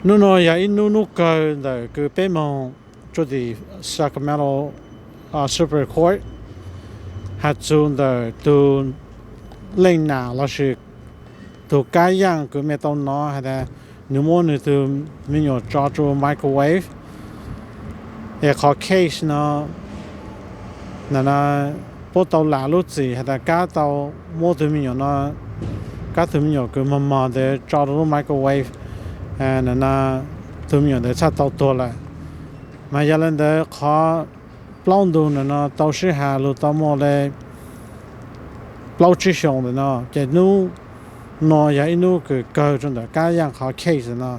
Hnub no yog ib hnub hnub kawg ntawm kws peb moog rua tim Sacramento Supreme Court, has txug ntawm tug leej nam lossis tug kab yaaj kws mej tau nov has tas nwg muab nwg tug me nyuam tso rua microwave. Es qhov case no puab tau lam lub txim has tas kab tau muab tug me nyuam no, kab tug me nyuam kws mog mog ntawd tso rua lub microwave, tug me nyuam ntawd txhaj tau tuag lawm. Mas yog le ntawd qhov plaub ntug ntawm no tau sib has lug tau muaj le plaub tsib xyoos ntawm no, ces hnub no yog ib hnub kws kawg rua ntawm kab yaaj qhov case no.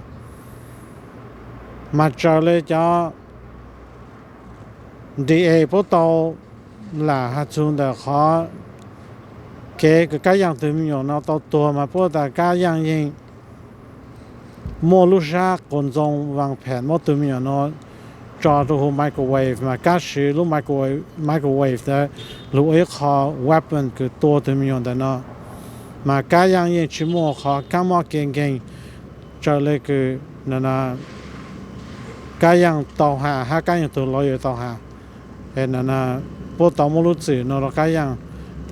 Mas raws le cov DA puab tau lam has txug ntawm qhov kev kws kab yaaj tug me nyuam no tau tuag mas puab tas kab yaaj yeej muaj lub sab quas ntxoo vas phem muab tug me nyuam no tso rua huv microwave mas kab siv lub microwave ntawd lug ua ib qho weapon kws tua tug me nyuam ntawm no. Mas kab yaaj yeej tsi muaj qhov kab mob kev nkeeg raws le kws kab yaaj tau has hab kab yaaj tug lawyer tau has. Puab tau muab lub txim no rua kab yaaj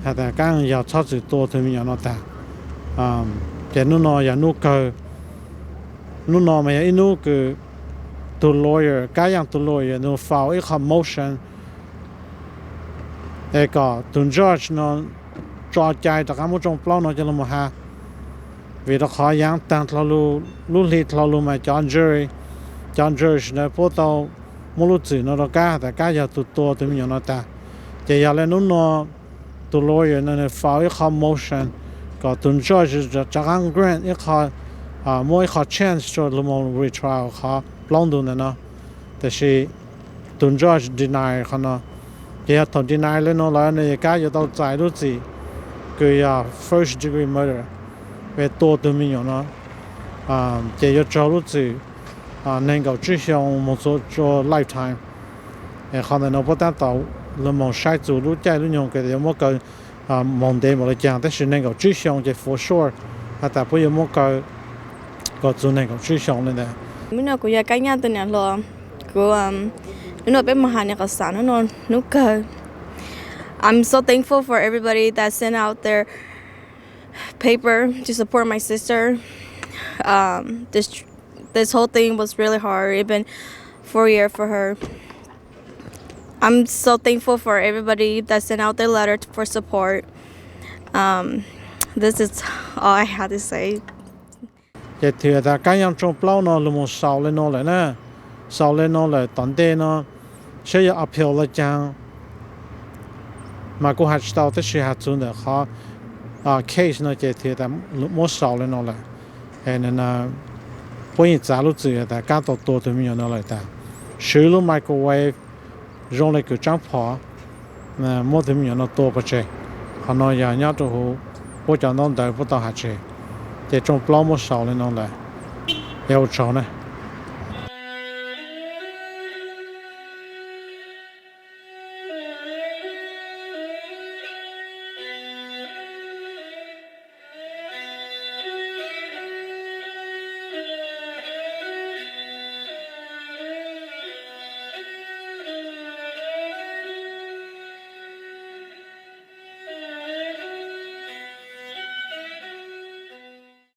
has tas kab yaaj yog txhob txwm tua tug me nyuam no tag. Ces hnub no yog hnub kawg, hnub no mas yog ib hnub kws tug lawyer, kab yaaj tug lawyer nwg file ib qho motion es kom tug judge no tso cai rov qab muab tshooj plaub no coj lug moog has. Vim rau qhov yaav taag dlhau lug, lub hli dlhau lug mas cov jury, cov judge ntawd puab tau muab lub txim no rua kab has tas kab yog tug tua tug me nyuam no tag. Ces yog le hnub no tug lawyer no nwg file ib qho motion kom tug judge rov qab grant ib qho, muab ib qho chance rua lug moog retrial qhov plaub ntug ntawm no. Tab sis tug judge deny qhov no. Ces yog thaum deny le no lawm nwg kab yuav tau txais lub txim kws yog first degree murder, es tua tug me nyuam no. Ces yuav raug lub txim neeg nkaum tsib xyoo moog txug rua lifetime. Qhov ntawm no puab tab tom lug moog saib txug lub caij lub nyoog kws yuav muab kaw moog ntev npaum le caag, tab sis neeg nkaum tsib xyoo ces for sure has tas puab yuav muab kaw kom txug neeg nkaum tsib xyoo le ntawd. Hnub no kuv yog Kab Yaaj tug niam hluas, kuv, hnub no peb moog has nwg qhov xaav hnub no, hnub kawg. I'm so thankful for everybody that sent out their paper to support my sister. Um, this this whole thing was really hard. It's been four years for her. I'm so thankful for everybody that sent out their letter for support. Um, this is all I had to say. Ces thwm tas Kab Yaaj tshooj plaub no lug moog xaus le no lawm na, xaus le no lawm tom ntej no, saib yuav appeal le caag mas kuv has tsis tau, tab sis has txug ntawm qhov case no ces thwm tas muab xaus le no lawm. Puab yeej txav lub txim tas Kab tau tua tug me nyuam no lawm tas, swv lub microwave zoo le kws tsaab phom muab tug me nyuam no tua pov tseg. Qhov no yog nyob rua huv puab cov ntaub ntawv puab tau has tseg, ces tshooj plaub muab xaus le no lawm. Es ua tsaug na.